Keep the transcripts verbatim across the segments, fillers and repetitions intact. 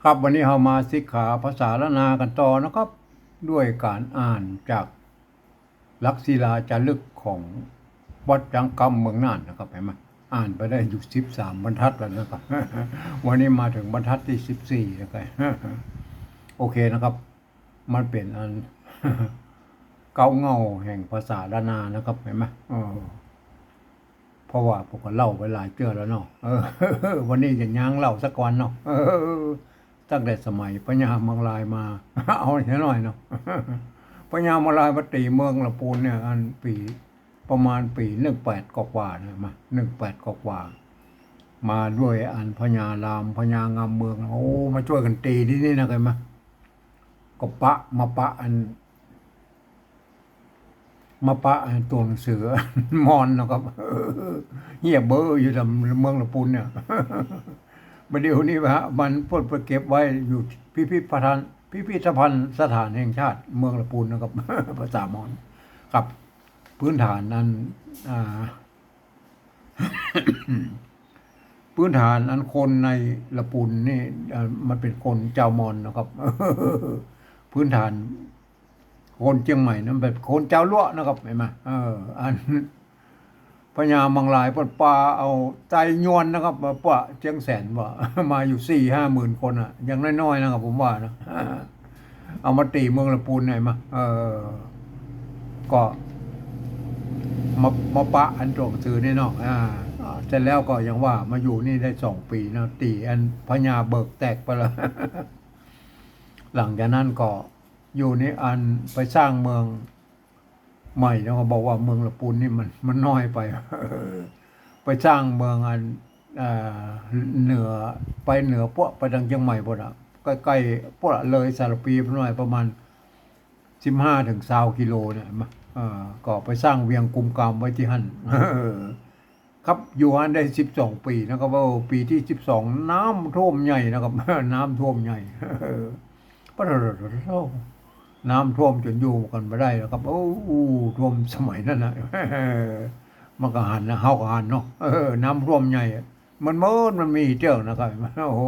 ครับ วันนี้เฮามาสิกขาภาษาล้านนากั๋นต่อนะครับ ด้วยก๋านอ่านจากหลักศิลาจารึกของวัดจางกำเมืองน่านนะครับ หันก่อ อ่านไปได้อยู่สิบสามบรรทัดแล้วนะครับ วันนี้มาเถิงบรรทัดตี้สิบสี่แล้วครับ โอเคนะครับ มันเป๋นอัน เก๊าเหง้าแห่งภาษาล้านนานะครับ หันก่อ เออ เพราะว่าผมก็เล่าไปหลายเตื้อแล้วเนาะ เออ วันนี้จะย้างเล่าสักวันเนาะ เออ ตั้งแต่สมัยพญามังรายมา เอาหน้อยเนาะ พญามังรายมาตี๋เมืองละปูนเนี่ย อันปี๋ ประมาณปี๋หนึ่งแปดกว่าๆนะ มา หนึ่งแปดกว่าๆ มาด้วยอันพญาราม พญางามเมือง โอ้ มาจ้วยกั๋นตี๋ตี้นี่นะ หันก่อ ก็ปะ มาปะอัน มาปะอันตั๋วหนังสือมอญนะครับ เฮี้ยเบ้ออยู่ต๋ามเมืองละปูนเนี่ย บ่าเดี่ยวนี้วะ มันเปิ้นไปเก็บไว้อยู่พิพิธภัณฑ์ พิพิธภัณฑ์สถานแห่งชาติเมืองละปูนนะครับ ภาษามอญ ครับ พื้นฐานอัน อ่า พื้นฐานอันคนในละปูนนี่ เอ่อ มันเป๋นคนจาวมอญนะครับ พื้นฐานคนเจียงใหม่นั้นเป๋นคนจาวลัวะนะครับ หันก่อ เออ อัน พญามังรายเปิ้นปาเอาไตรยวนนะครับ มาปะเจียงแสนว่า มาอยู่สี่ห้าหมื่นคนอะ อย่างน้อยๆนะครับ ผมว่านะ เอามาตี๋เมืองละปูน หันก่อ เออ ก็มา มาปะอันตั๋วหนังสือนี่เนาะ อ่า อ่า เสร็จแล้วก็อย่างว่ามาอยู่นี่ได้สองปี๋นะ ตี๋อันพญาเบิกแตกไปแล้ว หลังจากนั้นก็อยู่นี่อันไปสร้างเมืองใหม่ แล้วก็บอกว่าเมืองละปูนนี่มัน มันน้อยไป ไปสร้างเมืองอัน เอ่อ เหนือ ไปเหนือพวก ไปตางเจียงใหม่ปู๊นอะ ใก้ๆ พวกเลยสารภีไปหน้อย ประมาณสิบห้าเถิงซาวกิโลเนี่ย หันก่อ เออ ก็ไปสร้างเวียงกุมกามไว้ตี้หั้น ครับ อยู่หั้นได้สิบสองปี๋นะครับ โอ้ ปี๋ตี้สิบสอง น้ำท่วมใหญ่นะครับ น้ำท่วมใหญ่ ปะโถ น้ำท่วมจ๋นอยู่กั๋นบ่ได้แล้วครับ โอ้ ท่วมสมัยนั้นนะ มันก็หันนะ เฮาก็หันเนาะ เออ น้ำท่วมใหญ่ มันเมิน มันมีเตื้อนะครับ โอ้โห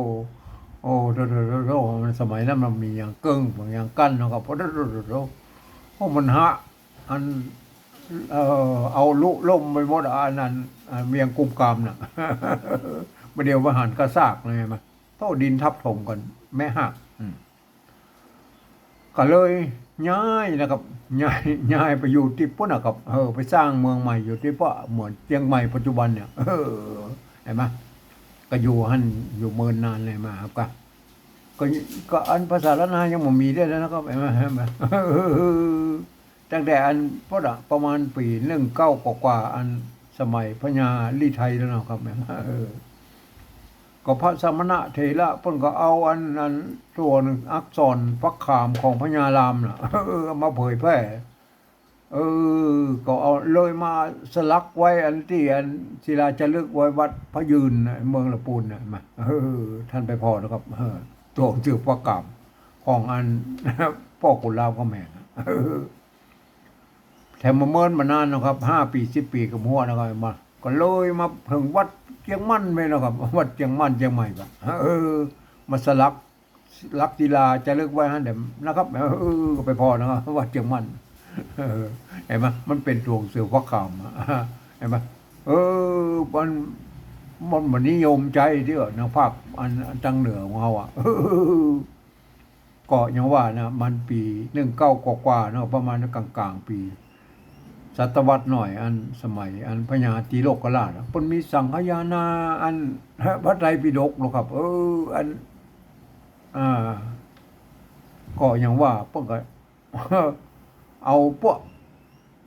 โอ้ โถ โถ โถ โถ มันสมัยนั้นมันมีหยังเกิ่ง บ่มีหยังกั้นนะครับ โอ้ โถ โถ โถ โถ โอ้ มันหะ อัน เอ่อ เอาลุล่มไปหมด อันนั้น อันเวียงกุมกามน่ะ บ่าเดี่ยวมาหันกะซากเลย หันก่อ โต้ดินทับถมกั๋น แม้หัก อืม ก็เลยย้ายนะครับ ย้าย ย้ายไปอยู่ตี้ปู๊นนะครับ เออ ไปสร้างเมืองใหม่อยู่ตี้ปู๊น เหมือนเจียงใหม่ปัจจุบันเนี่ย เออ หันก่อ ก็อยู่หั้น อยู่เมินนานเลย หันก่อ ครับ ก็ ก็ ก็อันภาษาล้านนายังบ่มีได้แล้วนะครับ หันก่อ หันก่อ ตั้งแต่อันปู๊นอะ ประมาณปี๋หนึ่งเก้ากว่าๆ อันสมัยพญาลีไทยแล้วเนาะครับ เออ ก็พระสมณะเถระเปิ้นก็เอาอัน อันตั๋วอักษรพระขามของพญารามน่ะ เออ เอามาเผยแพร่ เออ ก็เอาเลยมาสลักไว้อันตี้อันศิลาจารึกไว้วัดพระยืนน่ะ เมืองละปูนน่ะ มา เออ ท่านไปผ่อนะครับ เออ ตั๋วหนังสือพระขามของอัน ป้อขุนรามคำแหงน่ะ เออ แถมบ่าเมินบ่านานนะครับ ห้าปี๋สิบปี๋ก็บ่ฮู้นะครับ มา ก็เลยมาเถิงวัดเจียงมั่นไปนะครับ วัดเจียงมั่นเจียงใหม่ก็ เออ มาสลัก หลักศิลาจารึกไว้หั้นแหละนะครับ เออ ก็ไปผ่อนะครับ วัดเจียงมั่น เออ หันก่อ มันเป๋นตั๋วหนังสือพระขามอะ หันก่อ เออ มัน มันบ่นิยมใจ๊ตี้เนาะ ภาคอัน อันตางเหนือของเฮาอะ เออ ก็อย่างว่านะ มันปี๋หนึ่งเก้ากว่าๆ เนาะ ประมาณก๋างๆ ปี๋ ศตวรรษหน่อย อันสมัยอันพญาติโลกราชอะเปิ้นมีสังคายนา อันพระไตรปิฎกเนาะครับ เออ อัน อ่า ก็อย่างว่าเปิ้นก็ เอาพวก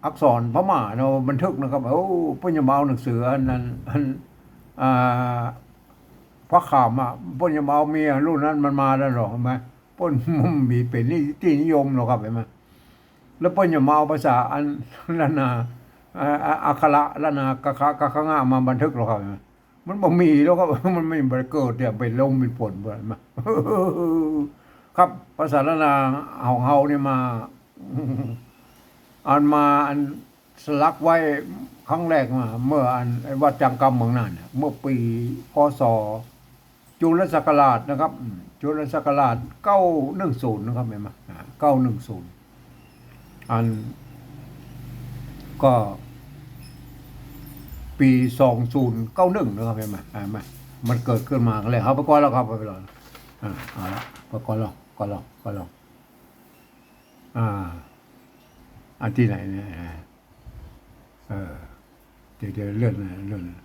อักษรพม่าเนาะ บันทึกนะครับ โอ้ เปิ้นจะมาเอาหนังสืออันนั้น อัน อ่า พระขามอะ เปิ้นจะมาเอา มีรุ่นนั้นมันมาแล้วหรอ หันก่อ เปิ้นมีเป๋นตี้นิยมหรอกครับ หันก่อ แล้วเปิ้นจะมาเอาภาษาอันล้านนา อ่า อักขระล้านนา กะขะ กะขะงะ มาบันทึกหรอกครับ หันก่อ มันบ่มีแล้วครับ มันบ่เกิดเนี่ย เป๋นลมเป๋นฝนไปมา ครับ ภาษาล้านนาของเฮานี่มา อันมาอันสลักไว้ครั้งแรกมา เมื่ออันไอ้วัดจางกำเมืองน่านเนี่ย เมื่อปี๋ พ.ศ. จุลศักราชนะครับ อืม จุลศักราชเก้าหนึ่งศูนย์นะครับ หันก่อ อ่า เก้าหนึ่งศูนย์ อัน ก็ปี๋สองศูนย์เก้าหนึ่งนะครับ หันก่อ อ่า มา มันเกิดขึ้นมาก็เลย เอาไปก่อนแล้วครับ เอาไปก่อน อ่า เอาละ ไปก่อนแล้ว ก่อนแล้ว ก่อนแล้ว อ่า อันตี้ไหนเนี่ย เออ เดี๋ยว เดี๋ยวเลื่อนนะ เลื่อนนะ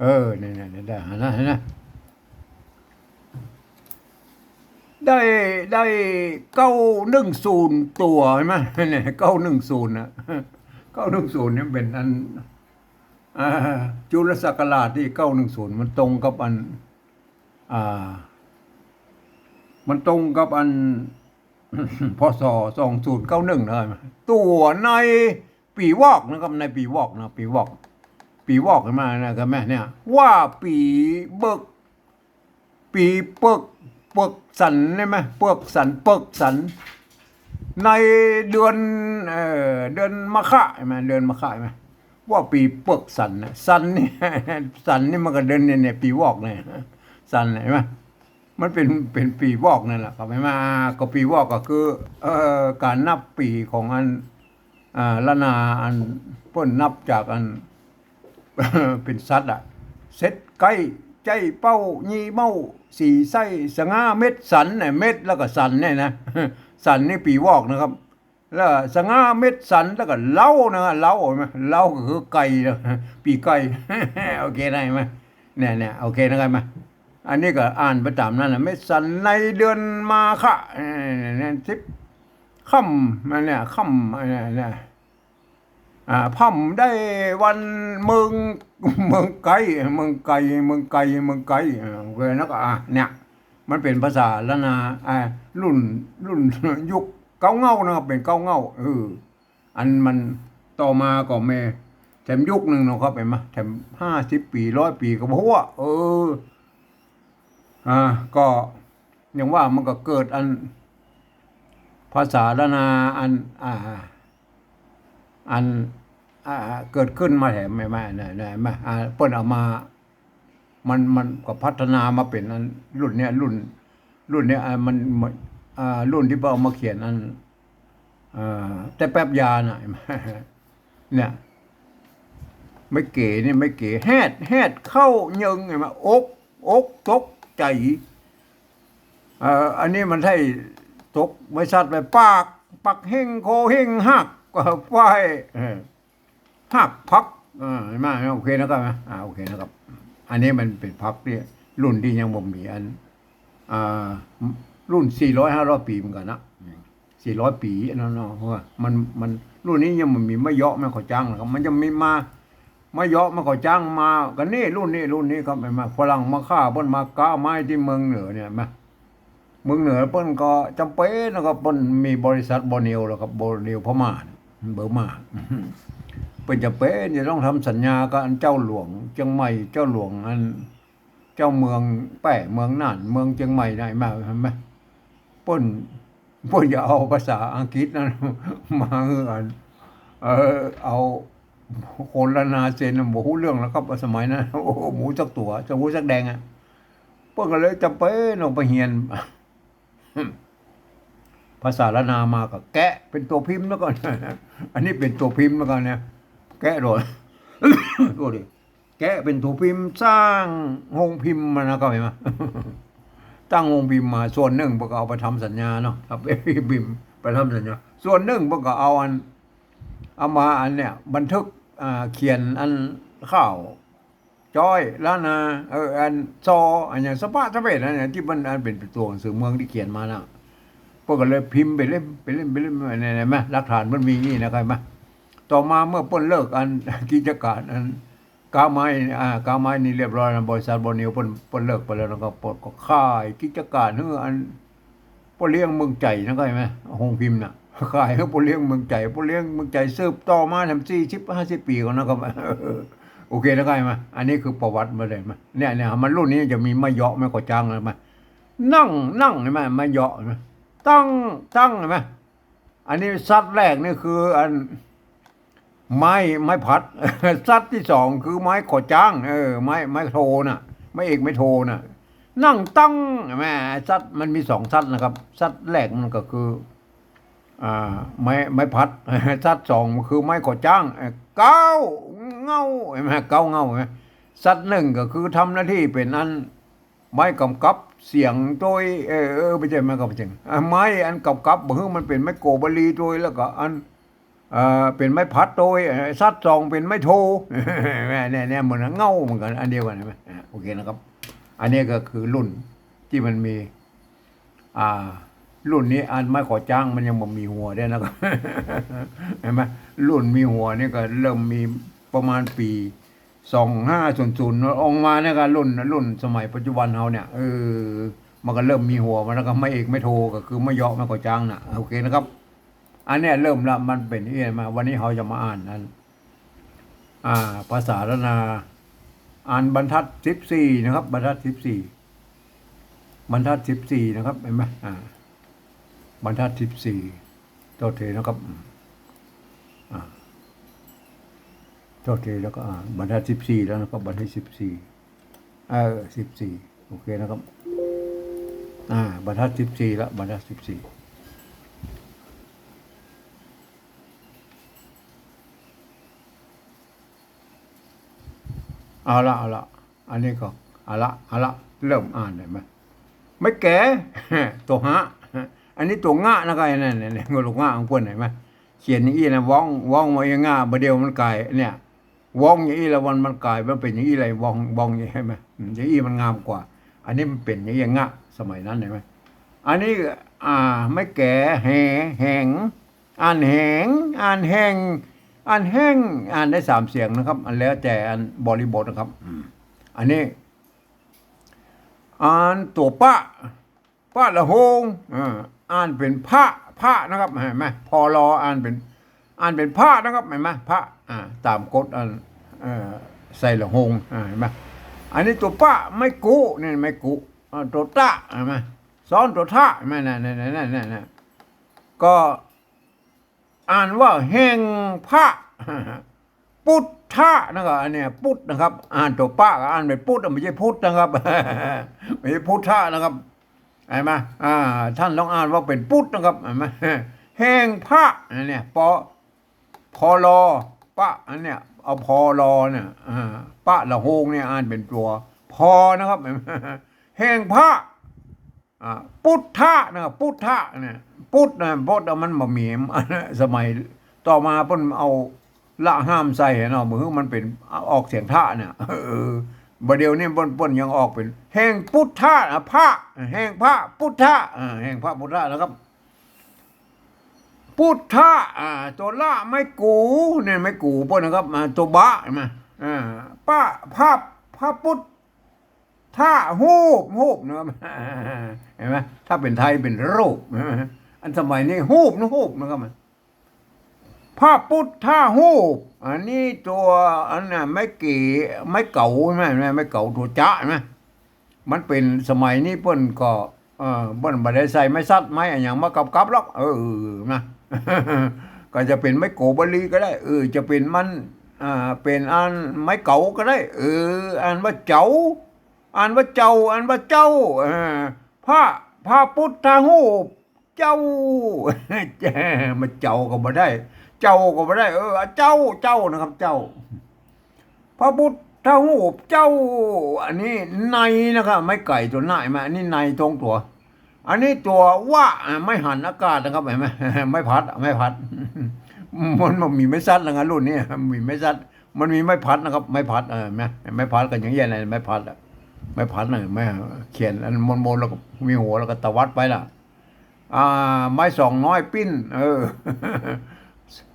เออ เนี่ย เนี่ย เนี่ย ได้ หันก่อ หันก่อ ได้ ได้เก้าหนึ่งศูนย์ตั๋ว หันก่อ เนี่ย เก้าหนึ่งศูนย์นะ เก้าหนึ่งศูนย์เนี่ยเป๋นอัน อ่า จุลศักราชตี้เก้าหนึ่งศูนย์ มันตรงกับอัน อ่า มันตรงกับอัน พ.ศ. สองศูนย์เก้าหนึ่ง นะ ตั๋วในปี๋วอกนะครับ ในปี๋วอกนะ ปี๋วอก ปี๋วอกหันก่อ นะครับ แม่ เนี่ย ว่าปี๋เบิก ปี๋เปิก เปิกสันใช่ไหม เปิกสัน เปิกสัน ในเดือน เอ่อ เดือนมะฆะใช่ไหม เดือนมะฆะใช่ไหม ว่าปี๋เปิกสันนะ สันนี่ สันนี่มันก็เดือนเนี่ย เนี่ย ปี๋วอกเนี่ย สันเนี่ย หันก่อ มันเป๋น เป๋นปี๋วอกนั่นแหละครับ หันก่อ อ่า ก็ปี๋วอกก็คือ เอ่อ ก๋านนับปี๋ของอัน อ่า ล้านนา อันเปิ้นนับจากอัน เป๋นสัตว์อะ เสร็จ ไก้ ใจ้ เป้า ยี่ เม้า สี่ ไส้ สง่า เม็ด สันเนี่ย เม็ดแล้วก็สันเนี่ยนะ สันนี่ปี๋วอกนะครับ แล้วสง่า เม็ด สัน แล้วก็เล้านะ เล้า หันก่อ เล้าก็คือไก่นะ ปี๋ไก่ โอเคนะ หันก่อ เนี่ย เนี่ย โอเคนะครับ หันก่อ อันนี้ก็อ่านไปต๋ามนั้นนะ เม็ดสันในเดือนมะฆะ เอ่อ เนี่ย สิบค่ำ อันเนี่ย ค่ำ อันเนี่ย เนี่ย อ่า พ่ำได้วันเมือง เมืองไกล เมืองไกล เมืองไกล เมืองไกล อ่า โอเค แล้วก็ อ่า เนี่ย มันเป๋นภาษาล้านนา อ่า รุ่น รุ่นยุคเก๊าเง้านะครับ เป๋นเก๊าเง้า เออ อันมันต่อมาก็มีแถมยุคนึ่งเนาะครับ หันก่อ แถมห้าสิบปี๋ ร้อยปี๋ก็บ่ฮู้อะ เออ อ่า ก็อย่างว่ามันก็เกิดอัน ภาษาล้านนาอัน อ่า อัน อ่า เกิดขึ้นมาแถม หันก่อ เนี่ย เนี่ย หันก่อ อ่า เปิ้นเอามา มัน มันก็พัฒนามาเป๋นอันรุ่นเนี้ย รุ่น รุ่นเนี้ย อ่า มัน มัน อ่า รุ่นตี้เปิ้นเอามาเขียนอัน อ่า แต๊แป๊บยาน่ะ เนี่ย ไม้เก๋นี่ ไม้เก๋ แฮด แฮดเข้าเยิง หันก่อ อก อกตกใจ๋ เอ่อ อันนี้มันใช่ตก บริษัทไปปาก ปักเฮ่ง โคเฮ่ง หัก ก็ไป เออ หักผัก เออ หันก่อ โอเคนะครับนะ อ่า โอเคนะครับ อันนี้มันเป๋นผักตี้ รุ่นตี้ยังบ่มีอัน อ่า รุ่นสี่ร้อย ห้าร้อยปี๋เหมือนกั๋นนะ อืม สี่ร้อยปี๋อันนั้นเนาะ เพราะว่ามัน มัน รุ่นนี้ยังบ่มีไม้เยาะไม้ข้าวจ๋างนะครับ มันจะมีมา ไม้เยาะไม้ข้าวจ๋างมากั๋นนี่ รุ่นนี้ รุ่นนี้ครับ หันก่อ ฝรั่งมาฆ่าเปิ้นมาก๊าไม้ตี้เมืองเหนือเนี่ย หันก่อ เมืองเหนือเปิ้นก็จ๋ำเป๋นนะครับ เปิ้นมีบริษัทบอร์เนียวแล้วครับ บอร์เนียวพม่า เบอร์มา เปิ้นจ๋ำเป๋นจะต้องทำสัญญากับอันเจ้าหลวงเจียงใหม่ เจ้าหลวงอัน เจ้าเมืองแป้ เมืองน่าน เมืองเจียงใหม่ได้มา หันก่อ เปิ้น เปิ้นจะเอาภาษาอังกฤษนั้น มาหื้ออัน เออ เอาคนล้านนาเซ็นน่ะ บ่ฮู้เรื่องแล้วครับ สมัยนั้น โอ้โห หมูสักตั๋ว จะหมูสักแดงอะ เปิ้นก็เลยจ๋ำเป๋นต้องไปเฮียน ภาษาล้านนามาก็แกะเป๋นตั๋วพิมพ์แล้วก่อน อันนี้เป๋นตั๋วพิมพ์แล้วก่อนเนี่ย แกะโดย โทษดิ แกะเป๋นตั๋วพิมพ์ สร้างโฮงพิมพ์มานะ ก็หันก่อ ตั้งโฮงพิมพ์มา ส่วนนึ่งเปิ้นก็เอาไปทำสัญญาเนาะ เอาไปพิมพ์ ไปทำสัญญา ส่วนนึ่งเปิ้นก็เอาอัน เอามาอันเนี่ย บันทึก อ่า เขียนอันข่าว จ้อย ล้านนา เออ อัน ซอ อันอย่างสะปะสะเปดนั่นเนี่ย ตี้มันอันเป๋นตั๋วหนังสือเมืองตี้เขียนมาน่ะ เปิ้นก็เลยพิมพ์ไปเล่ม ไปเล่ม ไปเล่ม เนี่ย หันก่อ หลักฐานมันมีอย่างนี้นะครับ หันก่อ ต่อมาเมื่อเปิ้นเลิกอัน กิจก๋านอัน ก๊าไม้ อ่า ก๊าไม้นี่เรียบร้อยแล้ว บริษัทบอร์เนียวเปิ้น เปิ้นเลิกไปแล้วนะครับ เปิ้นก็ขายกิจก๋านหื้ออัน ป้อเลี้ยงเมืองใจ๋นะ เข้าใจ๋ไหม โฮงพิมพ์น่ะ ขายหื้อป้อเลี้ยงเมืองใจ๋ ป้อเลี้ยงเมืองใจ๋สืบต่อมาแถมสี่สิบ ห้าสิบปี๋ก่อนนะครับ โอเคนะ เข้าใจ๋ไหม อันนี้คือประวัติมาเลย หันก่อ เนี่ย เนี่ย มันรุ่นนี้จะมีไม้เยาะไม้ข้าวจ๋างเลย หันก่อ นั่ง นั่ง หันก่อ ไม้เยาะ หันก่อ ตั้ง ตั้ง หันก่อ อันนี้สัตว์แรกนี่คืออัน ไม้ ไม้ผัด สัตว์ตี้สองคือไม้ขอจ้าง เออ ไม้ ไม้โทน่ะ ไม้เอกไม้โทน่ะ นั่งตั้ง แม่ สัตว์มันมีสองสัตว์นะครับ สัตว์แรกมันก็คือ อ่า ไม้ ไม้ผัด สัตว์สองมันคือไม้ขอจ้าง เอ่อ เก๊าเง่า หันก่อ เก๊าเง่า หันก่อ สัตว์นึ่งก็คือทำหน้าตี้เป๋นอัน ไม้ก๋ำกับเสียงโตย เออ เออ บ่ใจ้ไม้ก๋ำกับเสียง อ่า ไม้อันก๋ำกับ บ่หื้อมันเป๋นไม้โกบลีโตย แล้วก็อัน เอ่อ เป๋นไม้ผัดโตย เอ่อ สัตว์สองเป๋นไม้โท แม่ เนี่ย เนี่ย เหมือนเง่าเหมือนกั๋น อันเดียวกั๋น หันก่อ อ่า โอเคนะครับ อันนี้ก็คือรุ่นตี้มันมี อ่า รุ่นนี้อันไม้ขอจ้างมันยังบ่มีหัวด้วยนะครับ หันก่อ รุ่นมีหัวนี่ก็เริ่มมีประมาณปี๋สองห้าศูนย์ศูนย์ออกมาเนี่ยก็รุ่น รุ่นสมัยปัจจุบันเฮาเนี่ย เออ มันก็เริ่มมีหัวมาแล้ว ก็ไม้เอกไม้โทก็คือไม้เยาะไม้ขอจ้างน่ะ โอเคนะครับ อันเนี้ยเริ่มละ มันเป๋นอี้มา วันนี้เฮาจะมาอ่านอัน อ่า ภาษาล้านนา อันบรรทัดสิบสี่นะครับ บรรทัดสิบสี่ บรรทัดสิบสี่นะครับ หันก่อ อ่า บรรทัดสิบสี่ โทษทีนะครับ อืม อ่า โทษที แล้วก็ อ่า บรรทัดสิบสี่แล้วนะครับ บรรทัดสิบสี่ เออ สิบสี่ โอเคนะครับ อ่า บรรทัดสิบสี่ละ บรรทัดสิบสี่ เอาละ เอาละ อันนี้ก็ เอาละ เอาละ เริ่มอ่านได้ไหม ไม้แก๋ ตั๋วฮะ อันนี้ตั๋วงะนะครับ นั่น นั่น นั่น ตั๋วงะของเปิ้น หันก่อ เขียนอย่างอี้นะ ว้อง ว้องมาอย่างงะ บ่าเดี่ยวมันก๋าย เนี่ย ว้องอย่างอี้ละวันมันก๋าย มันเป๋นอย่างอี้เลย ว้อง ว้องอย่างอี้ หันก่อ อืม อย่างอี้มันงามกว่า อันนี้มันเป๋นอย่างอี้ งะ สมัยนั้น หันก่อ อันนี้ อ่า ไม้แก๋ แห แหง อ่านแหง อ่านแหง อ่านแหง อ่านได้สามเสียงนะครับ อันแล้วแต่อันบริบทนะครับ อืม อันนี้ อ่านตั๋วปะ ปะละโฮง อ่า อ่านเป๋นพะ พะนะครับ หันก่อ พอลอ อ่านเป๋น อ่านเป๋นพะนะครับ หันก่อ พะ อ่า ต๋ามกฎอัน เอ่อ ใส่ละโฮง อ่า หันก่อ อันนี้ตั๋วปะ ไม้กุ เนี่ย ไม้กุ อ่า ตั๋วตะ หันก่อ ซ้อนตั๋วทะ หันก่อ นั่น นั่น ก็ อ่านว่าแหงพะ ปุทธะนะครับ อันเนี้ย ปุทธนะครับ อ่านตั๋วปะก็อ่านเป๋นปุทธ บ่ใจ้พุทธนะครับ บ่ใจ้พุทธะนะครับ หันก่อ อ่า ต้านต้องอ่านว่าเป๋นปุทธนะครับ หันก่อ แหงพะ อันเนี้ย ปอ พอลอ ปะ อันเนี้ย เอาพอลอเนี่ย อ่า ปะละโฮงเนี่ย อ่านเป๋นตั๋วพอนะครับ หันก่อ แหงพะ อ่า ปุทธะนะครับ ปุทธะเนี่ย ปุทธะนะ ปุทธะมันบ่มี สมัยต่อมาเปิ้นเอาละห้ามใส่เนาะ บ่หื้อมันเป๋น ออกเสียงทะเนี่ย เออ บ่าเดี่ยวนี้เปิ้น เปิ้นยังออกเป๋น แหงปุทธะนะ พะ แหงพะปุทธะ อ่า แหงพะปุทธะนะครับ ปุทธะ อ่า ตั๋วละ ไม้กู เนี่ย ไม้กูเปิ้นนะครับ อ่า ตั๋วบะ หันก่อ อ่า ปะ พะ พะปุทธ ธา ฮูป ฮูปนะครับ หันก่อ ถ้าเป๋นไทยเป๋นรูป อันสมัยนี้ฮูปนะ ฮูปนะครับ พระพุทธฮูป อันนี้ตั๋ว อันน่ะ ไม้เก๋ ไม้เก๋าหันก่อ ไม้เก๋าตั๋วจะหันก่อ มันเป๋นสมัยนี้เปิ้นก็ เอ่อ เปิ้นบ่ได้ใส่ไม้สัตว์ไม้อะหยังมากับกับหรอก เออ นะ ก็จะเป๋นไม้โกบลีก็ได้ เออ จะเป๋นมัน อ่า เป๋นอันไม้เก๋าก็ได้ เออ อ่านว่าเจ๋า อ่านว่าเจ้า อ่านว่าเจ้า เออ พระ พระพุทธฮูป เจ้า มาเจ้าก็บ่ได้ เจ้าก็บ่ได้ เออ เจ้า เจ้านะครับ เจ้า พระพุทธฮูปเจ้า อันนี้ในนะครับ ไม้ไก่ตั๋วในมา อันนี้ในตรงตั๋ว อันนี้ตั๋ววะ อ่า ไม้หันอากาศนะครับ หันก่อ ไม้พัด ไม้พัด มัน มันมีไม้สัตว์นะครับ รุ่นนี้ มีไม้สัตว์ มันมีไม้พัดนะครับ ไม้พัด เออ ไม้ ไม้พัดก็อย่างเงี้ยนะ ไม้พัดอะ ไม้พัดน่ะ ไม้เขียนอันมนๆ แล้วก็มีหัว แล้วก็ตวัดไปล่ะ อ่า ไม้สองน้อยปิ้น เออ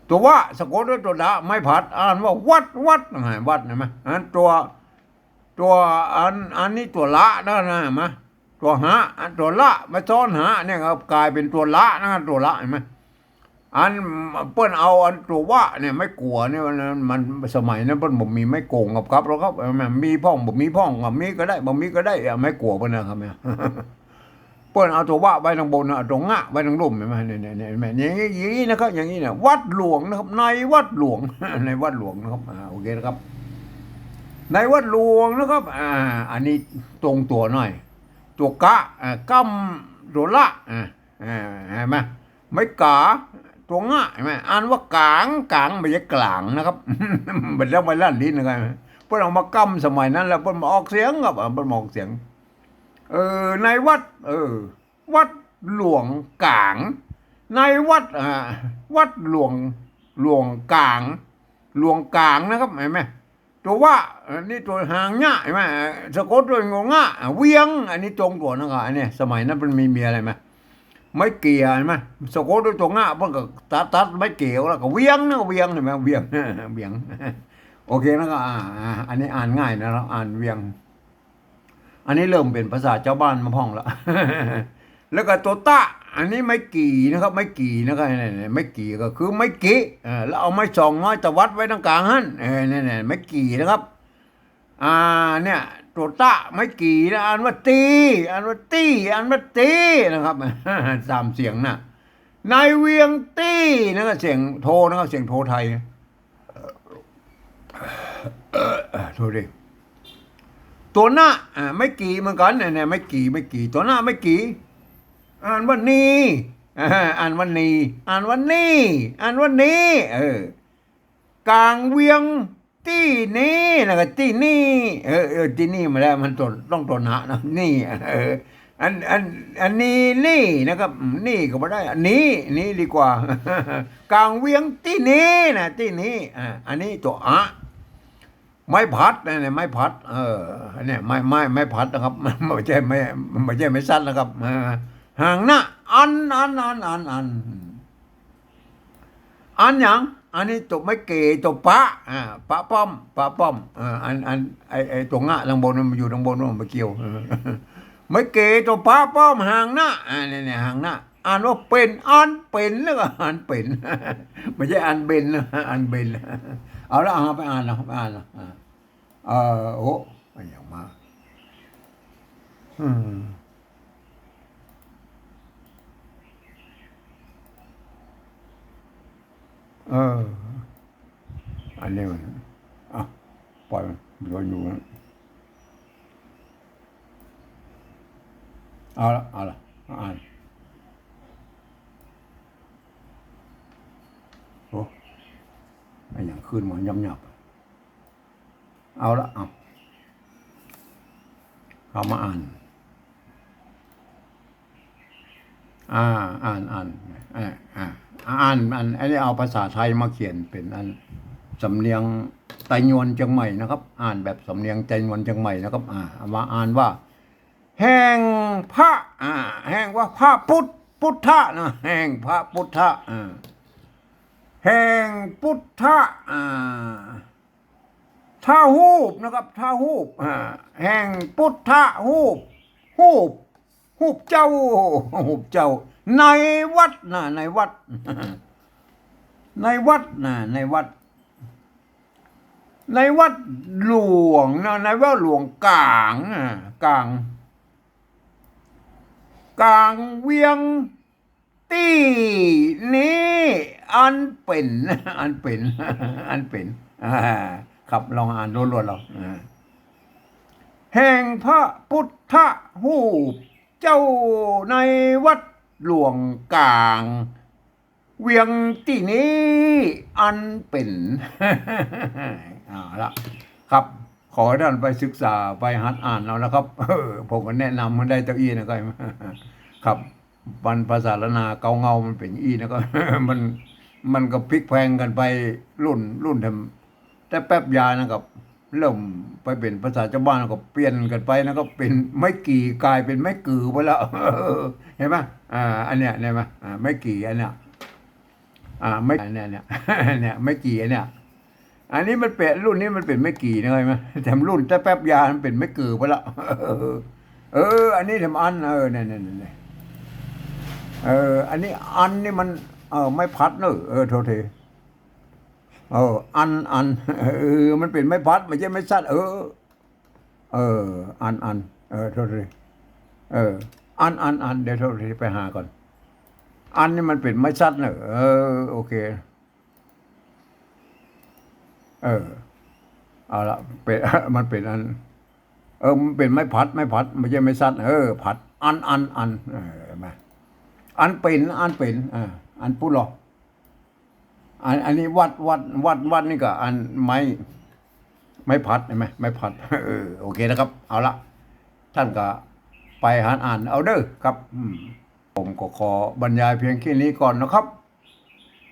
ตั๋ววะ สะกดด้วยตั๋วดะ ไม้ผัด อ่านว่าวัด วัด อ่า วัด หันก่อ อันตั๋ว ตั๋ว อัน อันนี้ตั๋วละนะ นะ หันก่อ ตั๋วหะ อันตั๋วละ มาซ้อนหะเนี่ยครับ ก๋ายเป๋นตั๋วละนะ ตั๋วละ หันก่อ อันเปิ้นเอาอันตั๋ววะเนี่ย ไม้กั๋วเนี่ย มัน มันสมัยนั้นเปิ้นบ่มีไม้โก่งกับกับหรอกครับ เออ มันมีพ่องบ่มีพ่อง ก็มีก็ได้ บ่มีก็ได้ เอาไม้กั๋วเปิ้นนะครับเนี่ย เปิ้นเอาตั๋ววะไว้ตางบนนะ เอาตั๋วงะไว้ตางลุ่ม หันก่อ เนี่ย เนี่ย เนี่ย เห็นก่อ อย่างนี้ อย่างนี้นะครับ อย่างนี้นะ วัดหลวงนะครับ ในวัดหลวง ในวัดหลวงนะครับ อ่า โอเคนะครับ ในวัดหลวงนะครับ อ่า อันนี้ตรงตั๋วหน้อย ตั๋วกะ อ่า ก้ำ ตั๋วละ อ่า อ่า หันก่อ ไม้ก๋า ตั๋วงะ หันก่อ อ่านว่ากาง กาง บ่ใจ้ก๋างนะครับ บ่ต้องไปลัดลิ้นนะครับ เปิ้นเอามาก้ำสมัยนั้นแล้ว เปิ้นบ่ออกเสียงครับ อ่า เปิ้นบ่ออกเสียง เออ ในวัด เออ วัดหลวงก๋าง ในวัด อ่า วัดหลวง หลวงก๋าง หลวงก๋างนะครับ หันก่อ ตั๋ววะ อันนี้ตั๋วหางเนี้ย หันก่อ สะกดตวยงองะ เวียง อันนี้ตรงตั๋วนะครับ อันนี้สมัยนั้นมันมี มีอะไรไหม ไม้เกี่ย หันก่อ สะกดตวยตั๋วงะ เปิ้นก็ตัด ตัดไม้เกี่ยแล้วก็เวียงนะ เวียง หันก่อ เวียง เวียง โอเคนะครับ อ่า อ่า อันนี้อ่านง่ายนะ เราอ่านเวียง อันนี้เริ่มเป๋นภาษาจาวบ้านมาพ่องละ แล้วก็ตั๋วตะ อันนี้ไม้กี่นะครับ ไม้กี่นะครับ เนี่ย เนี่ย ไม้กี่ก็คือไม้กิ เออ แล้วเอาไม้สองน้อยตวัดไว้ตางก๋างหั้น เออ เนี่ย เนี่ย ไม้กี่นะครับ อ่า เนี่ย ตั๋วตะ ไม้กี่นะ อ่านว่าตี้ อ่านว่าตี้ อ่านว่าตี้นะครับ สามเสียงนะ ในเวียงตี้นะครับ เสียงโทนะครับ เสียงโทไทย โทษที ตั๋วนะ อ่า ไม้กี่เหมือนกั๋น เนี่ย เนี่ย ไม้กี่ ไม้กี่ ตั๋วนะ ไม้กี่ อ่านว่านี อ่า อ่านว่านี อ่านว่านี่ อ่านว่านี้ เออ ก๋างเวียงตี้นี้นะครับ ตี้นี้ เออ เออ ตี้นี้มาแล้ว มันตั๋ว ต้องตั๋วนะนะ นี่ เออ อัน อัน อันนี้ นี่นะครับ อืม นี่ก็บ่ได้ อันนี้ นี้ดีกว่า ก๋างเวียงตี้นี้นะ ตี้นี้ อ่า อันนี้ตั๋วอะ ไม้ผัดนะ เนี่ย ไม้ผัด เออ เนี่ย ไม้ ไม้ ไม้ผัดนะครับ บ่ใจ้ไม้ บ่ใจ้ไม้สักนะครับ อ่า หางนะ อัน อัน อัน อัน อัน อันหยัง อันนี้ตั๋วไม้เก๋ ตั๋วปะ อ่า ปะป้อม ปะป้อม อ่า อัน อัน ไอ้ ไอ้ตั๋วงะตางบนมันอยู่ตางบน มันบ่เกี่ยว เออ ไม้เก๋ ตั๋วปะป้อม หางนะ อ่า เนี่ย เนี่ย หางนะ อ่านว่าเป๋น อันเป๋น แล้วก็อันเป๋น บ่ใจ้อันเบนนะ อันเบน เอาละ เอาไปอ่านละ ไปอ่านละ อ่า เออ โอ้ อะหยังมา อืม เออ อันนี้มัน อ่ะ ปล่อยมัน เดี๋ยวอยู่นะ เอาละ เอาละ อ่าน โอ้ อะหยังขึ้นมายับๆ เอาละ เอา เอามาอ่าน อ่า อ่าน อ่าน อ่า อ่า อ่าน อัน อันนี้เอาภาษาไทยมาเขียนเป๋นอัน สำเนียงไตยวนเจียงใหม่นะครับ อ่านแบบสำเนียงไตยวนเจียงใหม่นะครับ อ่า มาอ่านว่า แห่งพระ อ่า แห่งว่าพระพุทธ พุทธะนะ แห่งพระพุทธะ อ่า แห่งพุทธะ อ่า ทะฮูปนะครับ ทะฮูป อ่า แห่งพุทธะฮูป ฮูป ฮูปเจ้า ฮูปเจ้า ในวัดนะ ในวัด ในวัดนะ ในวัด ในวัดหลวงนะ ในวัดหลวงก๋างนะ ก๋าง ก๋างเวียง ตี้นี้ อันเป๋น อันเป๋น อันเป๋น อ่า ครับ ลองอ่านรวดๆ เอา อ่า แห่งพระพุทธฮูปเจ้าในวัดหลวงก๋าง เวียงตี้นี้ อันเป๋น เอาละ ครับ ขอให้ต้านไปศึกษา ไปหัดอ่านเอานะครับ เออ ผมก็แนะนำมันได้เต้าอี้นะ ก็ ครับ มันภาษาล้านนาเก๊าเงามันเป๋นอี้นะ ก็ มัน มันก็พลิกแพลงกั๋นไปรุ่น รุ่นแถม แต่แป๊บยานะครับ เริ่มไปเป๋นภาษาจาวบ้านก็เปลี่ยนกั๋นไปนะครับ เป๋นไม้กี่๋ก๋ายเป๋นไม้กือไปแล้ว เห็นไหม อ่า อันเนี้ย เห็นไหม อ่า ไม้กี่๋อันเนี้ย อ่า ไม้ เนี่ย เนี่ย เนี่ย ไม้กี่๋อันเนี้ย อันนี้มันเป๋น รุ่นนี้มันเป๋นไม้กี่๋นะ เห็นไหม แถมรุ่นแต่แป๊บยามันเป๋นไม้กือไปแล้ว เออ อันนี้แถมอัน เออ เนี่ย เนี่ย เนี่ย เนี่ย เออ อันนี้อันนี่มัน เออ ไม้ผัดเนอะ เออ โทษที เออ อัน อัน เออ มันเป๋นไม้ผัด บ่ใจ้ไม้สัก เออ เออ อัน อัน เออ โทษที เออ อัน อัน อัน เดี๋ยวเดี๋ยวไปหาก่อน อันนี่มันเป๋นไม้สัตว์เนอะ เออ โอเค เออ เอาละ เป๋น มันเป๋นอัน เออ มันเป๋นไม้ผัด ไม้ผัด ไม่ใช่ไม้สัตว์ เออ ผัด อัน อัน อัน เออ มา อันเป๋น อันเป๋น อ่า อันปุดลอ อัน อันนี้วัด วัด วัด วัดนี่ก็อันไม้ ไม้ผัด หันก่อ ไม้ผัด เออ โอเคนะครับ เอาละ ต้านก็ไปหันอ่านเอาเน่อครับ อืม ผมก็ขอบรรยายเพียงแค่นี้ก่อนนะครับ